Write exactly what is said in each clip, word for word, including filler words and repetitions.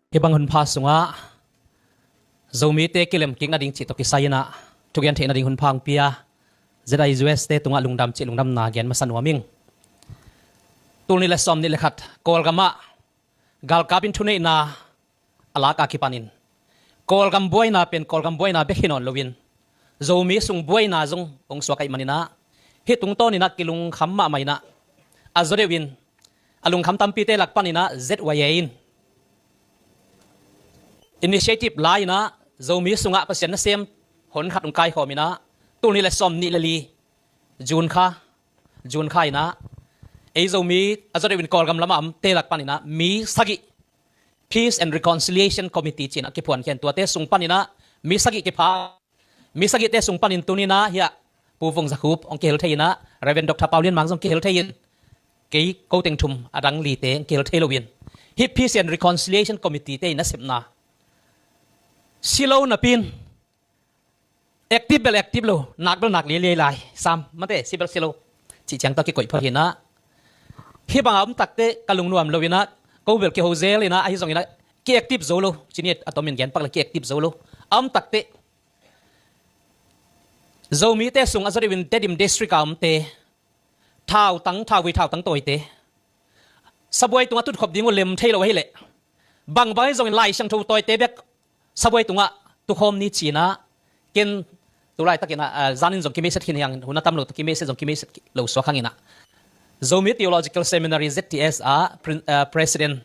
Hih bang hunpha sungah Zomite kilemkik nading cih tawh kisai inah thugen theih nading hunpha hong pia Z I U S te tungah lungdam cih lungdamna gen masa nuam ing. Tul nih le sawm nih le khat Kawlgamah galkap in thuneihna a lak a kipanin Kawlgam buaina pen Kawlgam buaina bek hi nawn loin Zomi sung buaina zong hong suak ahih maninah hih tungtawninah kilungkham mahmah inah a zaw deuhin a lungkham tampite lak paninah Z Y A in initiative la inah Zomi sungah Pasian nasem hon khat hong kaikhawm inah tul nih le sawm nih le li June kha, June kha inah ei Zomi a zaw deuhin Kawlgam lamah omte lak paninah mi sagih Peace and Reconciliation Committee cinah kiphuankhia in tuate sung paninah mi sagih kipha, mi sagihte sung panin tuninah hiah Pu Vung Za Khup hong kihel thei inah Reverend Doctor Pau Lian Mang zong kihel thei in kei ko teng thum a dang lite hong kihel thei loin hih Peace and Reconciliation Committee te in a sepna si lo napi in active bel active lo, nak bel nak liailiai lai sam mate, si bel si lo cih ciang tawh kikoih phot hinah hih banga om takte ka lungnuam lo inah ko bel kiho zel inah ahi zong inah ki-active zo lo, cini a tomin gen pak le ki-active zo lo a om takte Zomite sung a zaw deuhin Tedim District a omte thautang, thauvui thautang tawite sabuai tungah tutkhop ding uh lem thei lo ahileh bangbang ahi zongin Lai Siangtho tawite bek sabuai tungah tukhawm ni cinah ken tulaitakinah zanin zong kimeiset khin hiang, hun a tam lo tawh kimeiset zong kimeiset lo suak hanginah Zomi Theological Seminary Z T S a prin-, ah, president,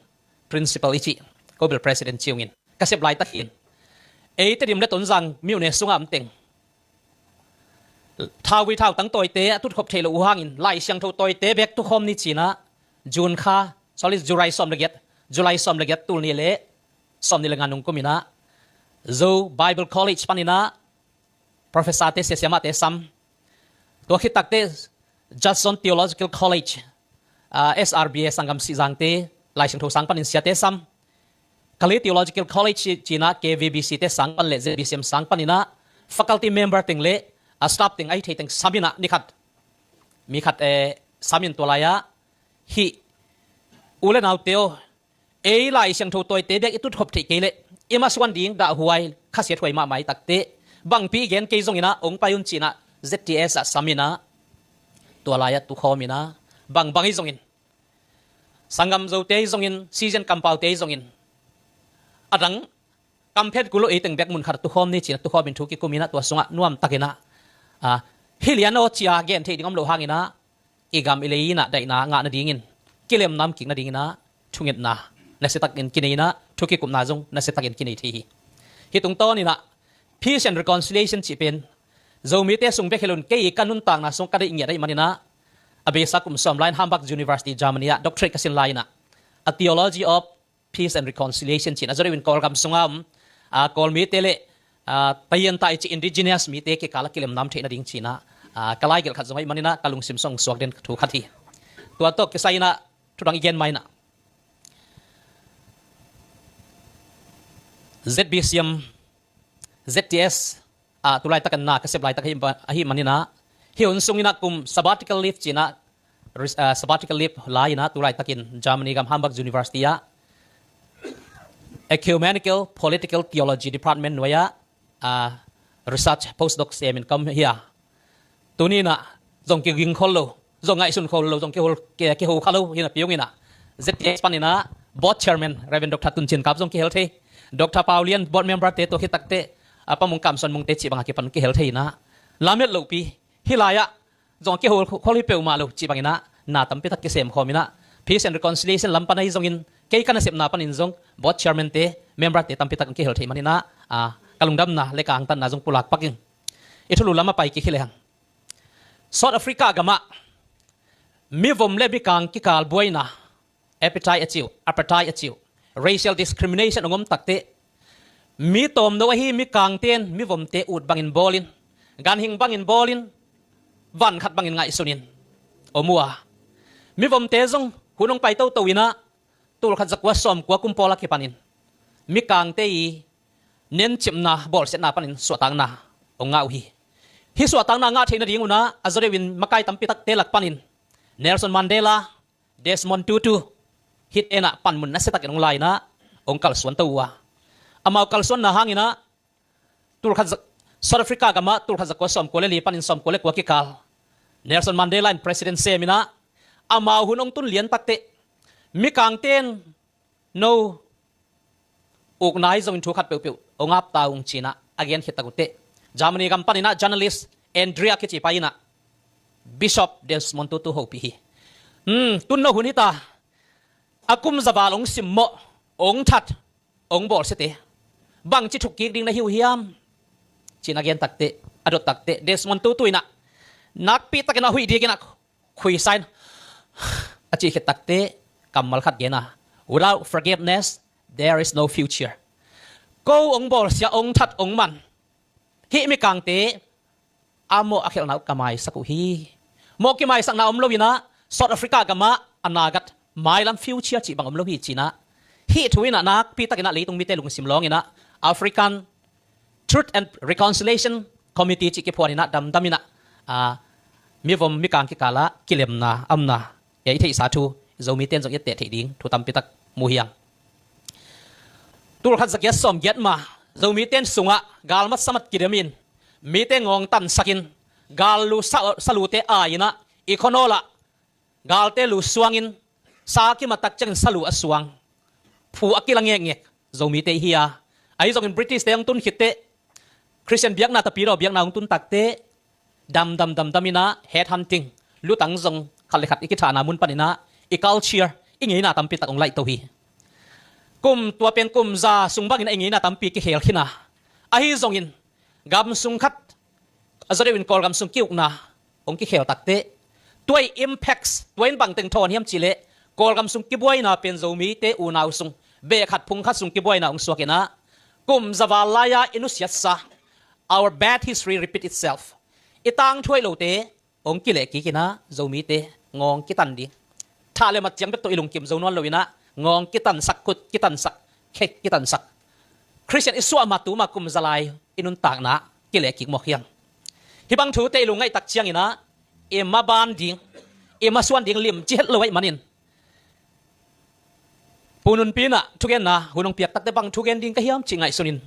principal i cih ko bel president ci ungin ka sep laitak hin ei Tedim le Tonzang myone sungah omteng thauvui thautang tawite a tutkhop theih lo uh hangin Lai Siangtho tawite bek tukhawm ni cinah June kha, sorry, July sawm le giat, July sawm le giat tul nih le sawm nih le nga nung kuminah Zo Bible College paninah professor te, siasiamahte sam. Tua khit takte Judson Theological College, ah, S R B A sanggam sihzangte Lai Siangtho sang panin siate sam. Kalay Theological College ci-, cinah K V B C te sang pan le Z B C M sang paninah faculty member teng le a staff teng ahi thei teng saminah ni khat mi khat, eh, samin tua lai-ah hih u le naute aw, ei Lai Siangtho tawite bek i tutkhop theih kei leh i masuan ding dahhuai khasiathuai mahmah i takte bangpi i gen kei zonginah hong pai un cinah Z T S ah saminah tua lai-ah tukhawminah bangbang ahi zongin sanggam Zote ahi zongin, sizian kampaute ahi zongin a dang kamphet kul lo ei teng bek mun khat a tukhawm ni cinah tukhawmin thu kikuminah tua sungah nuamtakinah, ah, hi lian aw cia gen theih ding om loh hanginah i gam i lei inah daihna ngah nadingin kilemnam kik nadinginah thungetna nasiatakin kinei inah thukikupna zong nasiatakin kinei thei hi. Hih tungtawninah Peace and Reconciliation cih pen Zomite sung bek hi loin kei ka nuntakna sung ka deih ngiat ahih maninah a beisa kum sawm lai-in Hamburg University Germany ah doctorate ka sin lai-inah a Theology of Peace and Reconciliation cih a zaw deuhin Kawlgam sunga om, ah, Kawlmite le, ah, Tayenta i cih indigenous mite kikal a kilemnam theih nading cinah, ah, ka laigelh khat zong ahih maninah ka lungsim sung suak den thu khat hi. Tua tawh kisai inah thudang i gen ma inah Z B C M, Z T S ah tulaitak a na ka sep laitak ahi, ahi maninah hih hun sunginah kum sabbatical leave cinah res-, ah, sabbatical leave la-inah tulaitakin Germany gam Hamburg University ah Ecumenical Political Theology Department nuai-ah, ah, research postdoc semin ka om hi a. Tuninah zong kiging khol lo, zong ngaihsun khol lo, zong kihol, ki-, kiho kha lo hi napi unginah Z T S paninah board chairman Reverend Doctor Tun Cin Kap zong kihel thei, Doctor Pau Lian board member te tua khit takte, ah, Pa Mung Kam Suan Mung te cih bangah kipan kihel thei inah lamet lohpi hih lai-ah zong a kihol khol hi peuhmah lo cih banginah na tampitak kisem khawminah Peace and Reconciliation lam pan ahi zongin kei ka nasepna panin zong board chairman te, member te tampitak kihel thei maninah, ah, ka lungdamna le ka angtanna zong pulak pak ing. I thulu lam a pai kik hi lehang South Africa gamah mivom le mikang kikal buaina, apartheid a ci uh, apartheid a ci uh, racial discrimination a om takte mi tawmno ahi mikangte in mivomte ut bangin bawlin, ganhing bangin bawlin, van khat bangin ngaihsunin om uh a, mivomte zong hun hong pai toto inah tul khat zakua sawmkua kum pawl a kipanin mikangte i nencipna bawlsiatna panin suahtakna hong ngah uh hi. Hih suahtakna ngah theih nadingunah a zaw deuhin makai tampitakte lak panin Nelson Mandela, Desmond Tutu, hih tenah panmun nasiatakin hong la-inah hong kalsuan to uh a, amau kalsuanna hangin ah tulkhat za-, South Africa gamah tulkhat zakua sawmkua le li panin sawmkua le kua kikal Nelson Mandela in president semin ah amau hun hong tun lian takteh mikangte in no ukna hi zongin thu khat peuhpeuh hong ap ta ung ci-in ah a gen khit tak uh teh Germany gam panin ah journalist Andrea kici pa in ah Bishop Desmond Tutu hopih hi. Hmm, tun no hun hi ta, a kum za val hong simmawh, hong that, hong bawlsiate bangci thuk kik ding na hi uh hiam? Ci-in a gen takteh, a dot takteh Desmond Tutu in ah nakpi takin a huih dikin ah khuisa in a cih khit takteh kammal khat gen a, "Without forgiveness, there is no future." Ko hong bawlsia, hong that, hong man hih mikangte a mawh a khelhna uh ka maisak uh hi. Mawh kimaisakna om lo in ah South Africa gamah a nagat mailam future cih bang om lo hi ci-in ah hih thu in ah nakpi takin ah leitung mite lungsim lawngin ah African Truth and Reconciliation Committee cih kiphuan in ah damdam in ah, ah, mivom mikang kikal ah kilemna a omna i theihsa thu Zomite in zong i etteh theih ding thu tampi tak mu hi hang. Tulkhat zagiat sawmgiat ma Zomite in sungah galmat samat kidem in mite ngawng tansakin gal lu sa, salute ai-in ah i khuanawl ah galte lu suangin sa kimatak ciangin salu a suang, phu a kila ngekngek Zomite i hi a. Ahi zongin British-te hong tun khitteh Christian biakna, Tapidaw biakna hong tun takteh damdam damdam in ah head hunting, lutang zong khat le khat i kithahna mun panin ah i culture, i ngeina tampi tak hong laihto hi. Kum tua pen kum za sung bangin ah i ngeina tampi kikhel khin a, ahi zongin gam sung khat a zaw deuhin Kawlgam sung ki-ukna hong kikhel takteh tua i impacts, tua in bangteng thawn hiam cihleh Kawlgam sung kibuaina pen Zomite unau sung beh khat phung khat sung kibuaina hong suakin ah kum za val lai-a i nusiatsa, our bad history repeat itself. I tangthu hoih lote hong kilehkik in ah Zomite ngawng kitan ding. Thah le mat ciang bek tawh i lungkim zo nawn lo in ah ngawng kitansak, khut kitansak, khe kitansak. Christian i suah ma tu ma kum za lai i nuntakna kilehkik mawk hiam? Hih bang thute i lungngaih tak ciangin ah i maban ding, i masuan ding limci het lo ahih manin Pu Nunpi in ah thugenna hun hong piak takteh bang thugen ding ka hiam cih ngaihsunin,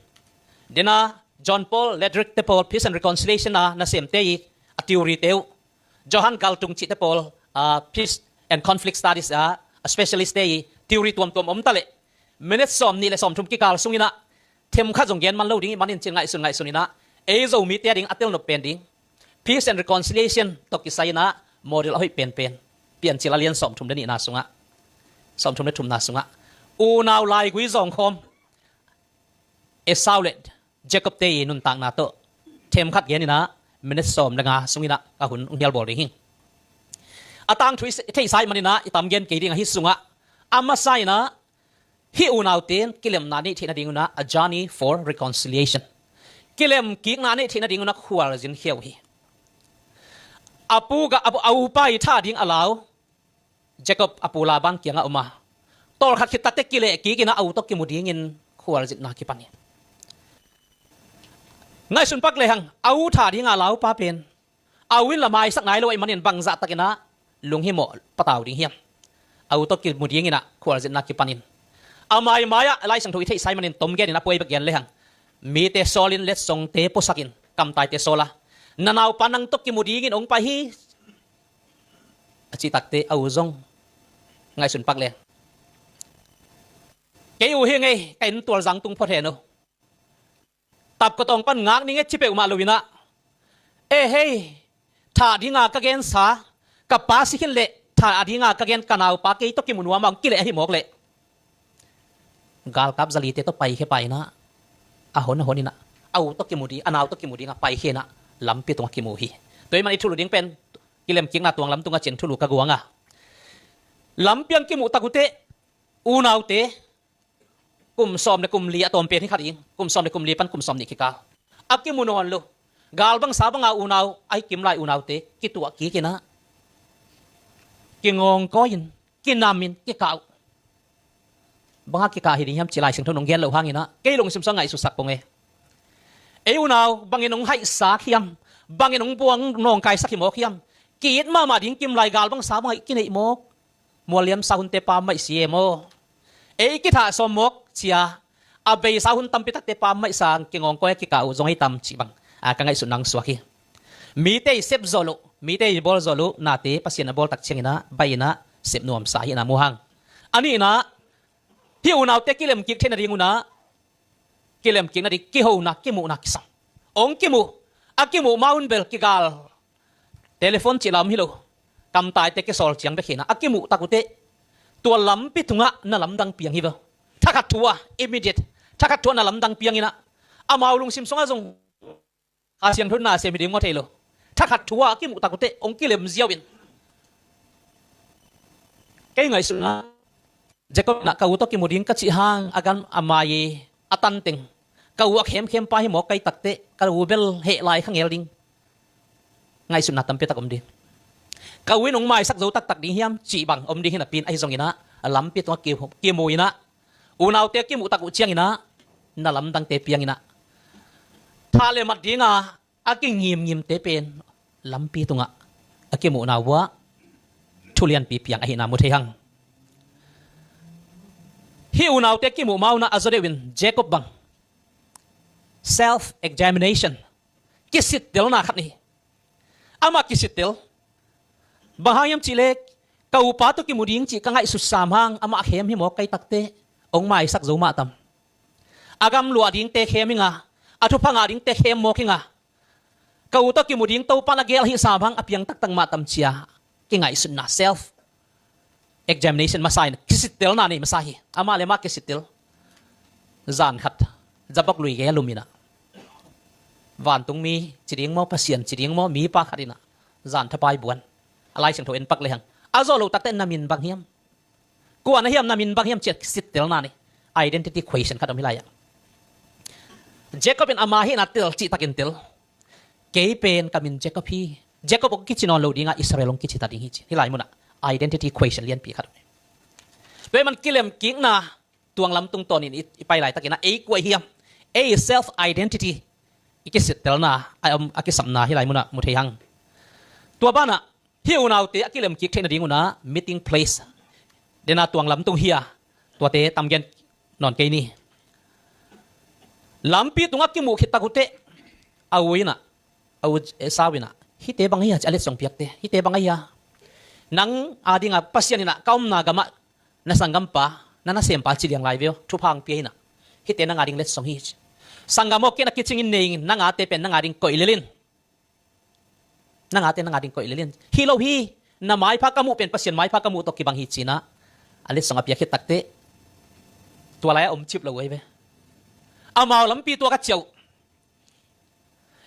dena John Paul Ledrick te pawl Peace and Reconciliation a nasemte i a theory-te uh, Johan Galtung cihte pawl, ah, Peace and Conflict Studies a, a specialist-te i theory tuamtuam om taleh minute sawmnih le sawmthum kikal sungin ah themkhat zong gen man lo ding ahih manin cih ngaihsun ngaihsun in ah ei Zomite ading a telnop pen ding Peace and Reconciliation tawh kisai in ah model a hoih penpen Piancil a lian sawmthum le nihna sungah, sawmthum le thumna sungah unau laigui zawngkhawm Esau le Jacob-te i nuntakna tawh themkhat gen in ah minute sawm le nga sungin ah ka hun hong hialbawl ding hi. A tangthu i theihsa ahih manin ah i tam gen kei ding a, hih sungah a masa in ah hih unaute in kilemna neih theih nading un ah a journey for reconciliation, kilemkikna neih theih nading un ah khualzin khia uh hi. A pu Ga, a, a upa i thah ding a lau Jacob a pu Laban kiangah om a, tawlkhat khit takteh kilehkik in ah a u tawh kimu dingin khualzinna kipan hi. Ngaihsun pak lehang a u thah dinga laupa pen a u in la maisak nai lo ahih manin bangzah takin ah lunghimawh patau ding hiam? A u tawh kimu dingin ah khualzinna kipan in, a maimai ah Lai Siangtho i theihsa ahih manin tom genin a puai bek gen lehang, mite sawlin letsongte puasakin kamtaite sawl a, na naupa nang tawh kimu dingin hong pai hi a cih takteh a u zong ngaihsun pak le, kei u hi ngei, ka inn tualzang tung phot hen uh. Tapkotawng pan ngak ning e ci peuhmah lo in ah, e hei, thah dinga ka gensa ka pa si khin leh thah dinga ka gen ka naupa kei tawh kimu nuam a hong kileh ahi mawk leh galkap zalite tawh paikhia pa in ah, a hon a hon in ah a u tawh kimu ding, a nau tawh kimu dingah paikhia in ah lampi tungah kimu hi. Tua ahih manin i thulu ding pen kilemkikna tuang lam tungah cian thulu ka guang a, lampi ah kimuh tak uh teh unaute kum sawm le kum li a tawm pen hi kha ding, kum sawm le kum li pan kum sawm nih kikal a kimu nawn lo, gal bangsa banga unau ahi kim lai unaute kituah kik in ah kingawngkawi in, kinamin kikah uh. Banga kikah hi ding hiam cih Lai Siangtho in hong gen loh hangin ah kei lungsim sungah ngaihsutsak pong e. Ei unau bangin hong haihsak hiam, bangin hong buang nawngkaisak hi mawk hiam? Ki-it mahmah ding kim lai gal bangsa bangah i kineih mawk. Mualliam sa hunte pa maih si e maw? Ei kithah sawm mawk cia, a beisa hun tampi takte pammaih sang kingawngkawi a kikah uh zong ei tam cih bang a ka ngaihsutna hong suak hi. Mite i sep zawh loh, mite i bawl zawh loh nate Pasian a bawl tak cianginah baih inah sep nuamsa ahihna mu hang. A nihna, hih unaute kilemkik theih nading unah kilemkik nading kihona kimuhna kisam. Hong kimuh, a kimuh ma un bel kigal telephone cih lam hi lo, kamtaite kisawl ciang bek hi inah a kimuh tak uh teh tua lampi tungah na lamdang piang hi ve. Thakhat thu ah, immediate, thakhat thu ah na lamdang piang inah amau lungsim sungah zong Kha Siangtho in na sem hi ding maw thei lo. Thakhat thu ah a kimuh tak uh teh hong kilem ziau in. Kei ngaihsutna, Jacob inah ka u tawh kimu ding ka cih hang a gam a mai a tan teng, ka u a khemkhem pa hi mawk ka hih tak teh ka u bel heh lai kha ngel ding ngaihsutna tampi tak om ding. Ka u in hong maisak zo taktak ding hiam cih bang om ding hi napi in, ahi zong inah a lampi tungah ki, kimu inah unaute a kimuh tak uh ciang inah na lamdangte piang inah tha le mat dinga a kingimngimte pen lampi tungah a kimuhna uh ah thu lianpi piang ahihna mu thei hang. Hih unaute kimuh ma unah a zaw deuh in Jacob bang self examination, kisittelna khat ni. Amah kisittel, bang hang hiam cihleh ka upa tawh kimu ding cih ka ngaihsut sam hang amah khem hi mawk ka hih tak teh hong maisak zo mah tam? A gam luah dingte khem hi nga, a thupha ngah dingte khem mawk hi nga, ka u tawh kimu ding Topa in a gel ahih sam hang a piang taktak mah tam cia kingaihsutna, self examination masa in, kisittelna nei masa hi. Amah le amah kisittel. Zan khat zabok lui gei a lum inah vantungmi ci ding maw, Pasian ci ding maw, mipa khat inah zan thapai buan. A Lai Siangtho en pak le hang, a zawh loh tak teh na min bang hiam, kua na hiam, na min bang hiam ci-a kisittelna nei. Identity question khat om hi lai ah. Jacob in ama hihna tel cih takin tel. Kei pen ka min Jacob hi. Jacob hong kici nawn lo dingah Israel hong kici ta ding hi ci. Hih lai munah identity question lianpi khat om hi. Tua ahih man kilemkikna tuang lam tungtawnin i, i pai laitak inah ei kua i hiam, ei self identity i kisittelna a, a kisapna hih lai munah mu thei hang. Tua banah hih unaute a kilemkik theih nading unah meeting place, dena tuang lam tung hi a, tuate tam gen nawn kei ni. Lampi tungah kimuh khit tak uh teh a u inah, a u Esau inah, hihte bang ahi a ci a letsong piakte, hihte bang ahi a, nang a dinga Pasian inah ka omna gamah na sanggampa, na nasempa ci liang lai ve aw, thupha hong pia inah, hihte nang a ding letsong hi ci. Sanggam aw, kei na kicing in nei ing, nang ate pen nang a ding koih lel in. Nang ate nang a ding koih lel in. Hi lo hi, na maipha ka muh pen Pasian maipha ka muh tawh kibang hi ci inah a letsong a piak khit tak teh tua lai-ah om cip lo uh ahi ve. Amau lampi tuak a ciah uh.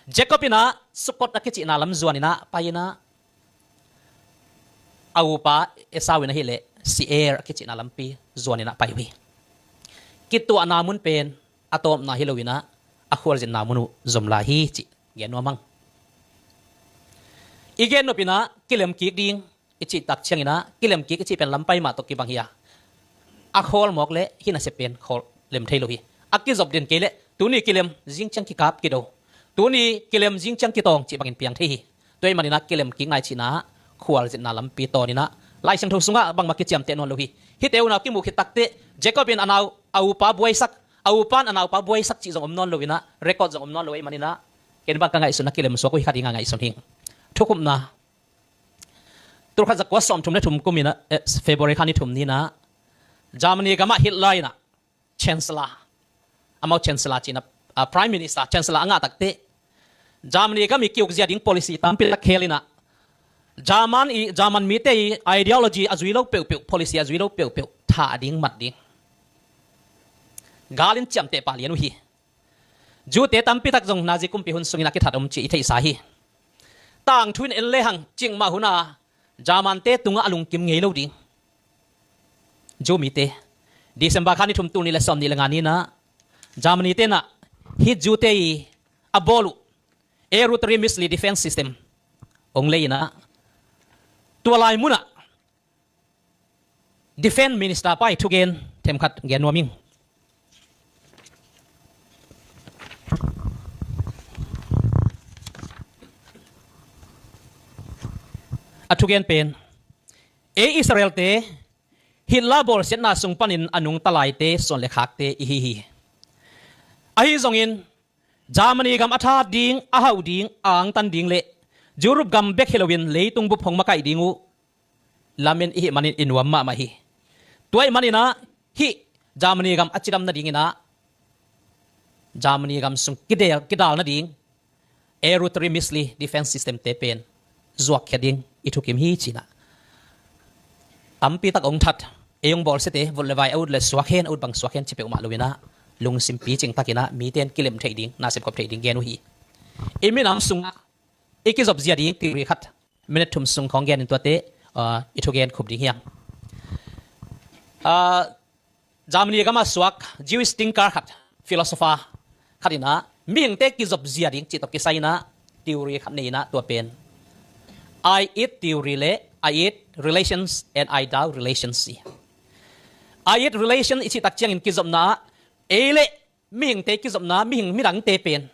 Jacob inah Sukkot a kicihna lam zuan inah pai inah a upa Esau in ahih leh Seir a kicihna lampi zuan inah pai uh hi. Kituahna mun pen a tawpna hi lo inah a khualzinna mun uh zom lai hi cih gen nuam hang. I gen nop inah kilemkik ding i cih tak ciang inah kilemkik i cih pen lampai mah tawh kibang hi a, a khawl mawk leh hih nasep pen khawl lem thei lo hi. A kizop den kei leh tuni kilem, zing ciang kikap kido, tuni kilem, zing ciang kitawng cih bangin piang thei hi. Tua ahih man inah kilemkikna i cihna khualzinna lampi tawn inah Lai Siangtho sungah bangmah kiciamteh nawn lo hi. Hihte unau kimuh khit tak teh Jacob in a nau, a upa buaisak, a upa in a naupa buaisak cih zong om nawn lo inah, record zong om nawn lo ahih man inah ken bang ka ngaihsun a kilemsuak uh hi kha ding a ngaihsun hing. Thukhupna, tul khat za kua sawmthum le thum kum inah, eh, February kha ni thum ni inah Germany gamah Hitler inah Chancellor, amau Chancellor ci inah, ah, Prime Minister, Chancellor a ngah tak teh Germany gam i kiuk zia ding policy tampi tak khel inah German i, German mite i ideology a zui lo peuhpeuh, policy a zui lo peuhpeuh thah ding, mat ding gal in ciamteh pah lian uh hi. Jew-te tampi tak zong Nazi kumpi hun sung inah kithat om cih i theihsa hi. Tangthu in en lehang cikmah hun a German-te tungah a lungkim ngei lo ding Jew mite. December kha ni thum, tul nih le sawmnih le nga ni inah Germany-te inah hih Jew-te i a bawl uh air rotary missile defense system hong lei inah tua lai munah Defense Minister pa i thugen themkhat gen nuam ing. A thugen pen, ei Israel-te Hitler bawlsiatna sung panin a nungta laite suan le khakte i hi hi. Ahi zongin Germany gam a that ding, a hauh ding, a angtan ding le Europe gam bek hi loin leitung bup hong makaih ding uh lamen i hih manin i nuam mahmah hi. Tua ih maninah hih Germany gam a cidam nadinginah Germany gam sung kidel, kidal nading air rotary missile defense system te pen zuakkhia ding i thukim hi cinah tampi tak ong that. Ei ong bawlsiate vut le vai a ut le suak hen, a ut bang suak hen ci peuhmah loinah lungsim picing takinah mite in kilem theih ding, na sepkhop theih ding gen uh hi. I minam sungah i kizop zia ding theory khat minute thum sung khawng genin tuate, ah, i thugen khup ding hiam? Ah, Germany gama suak Jewish thinker khat, philosopher khat inah mihingte kizop zia ding cih tawh kisai inah theory khat nei inah tua pen I id theory le I id relations and I thou relations hi. I id relation i cih tak ciangin kizopna ah ei le mihingte kizopna, mihing midangte pen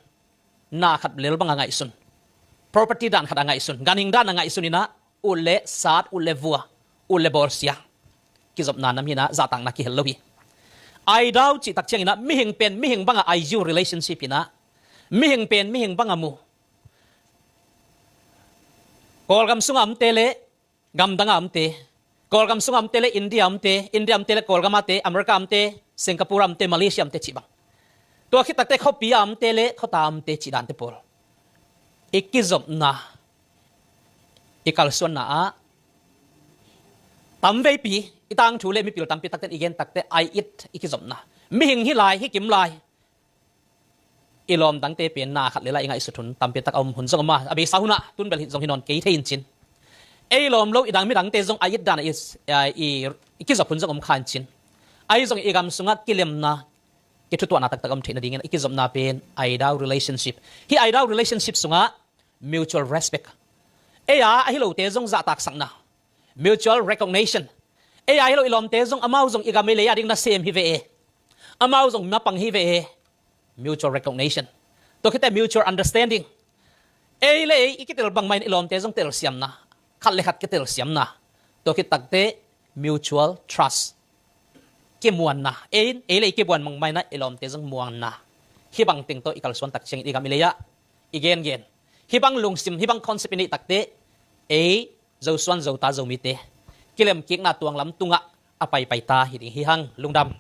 na khat lel bang a ngaihsun, property dan khat a ngaihsun, ganhing dan a ngaihsun inah ut le sat, ut le vua, ut le bawlsia, kizopna nam hinah zahtakna kihel lo hi. I thou cih tak cianginah mihing pen mihing banga I U relationship hinah mihing pen mihing banga mu. Kawlgam sunga omte le gamdanga omte, Kawlgam sunga omte le India omte, India omte le Kawlgamate, America omte, Singapore omte, Malaysia omte cih bang, tua khit takte khuapi a omte le khuata omte cih dante pawl i kizopna, i kalsuanna ah tamveipi i tangthu le mipil tampi takten i gen takte I id i kizopna, mihing hi lai, hi kim lai, i lawm dangte pen na khat le lai i ngaihsut hun tampi tak a om hun zong om a, a beisa hunah tun bel hi zong hi nawn kei thei in cin. Ei lawm lo i dang midangte zong I id dan a i, i, i kizop hun zong om kha in cin. Ahi zong i gam sungah kilemna, kithutuahna taktak om theih nadingin i kizopna pen I thou relationship. Hih I thou relationship sungah mutual respect, ei a ahi lote zong zahtaksakna, mutual recognition. Ei a ahi lo i lawmte zong amau zong i gam i lei a ding nasem hi ve e, amau zong mapang hi ve e. Mutual recognition. Tua khit teh mutual understanding. Ei le ei i kitel bangmah in i lawmte zong telsiamna, khat le khat kitelsiamna. Tua khit takte mutual trust, kimuanna. Ei, ei le ei kimuan bangmah inah i lawmte zong muanna. Hih bang teng tawh i kalsuan tak ciangin i gam i lei ah i gengen, hih bang lungsim, hih bang concept i neih takte ei Zosuan Zota Zomite kilemkikna tuanglam tungah a paipai ta hi ding hi hang. Lungdam.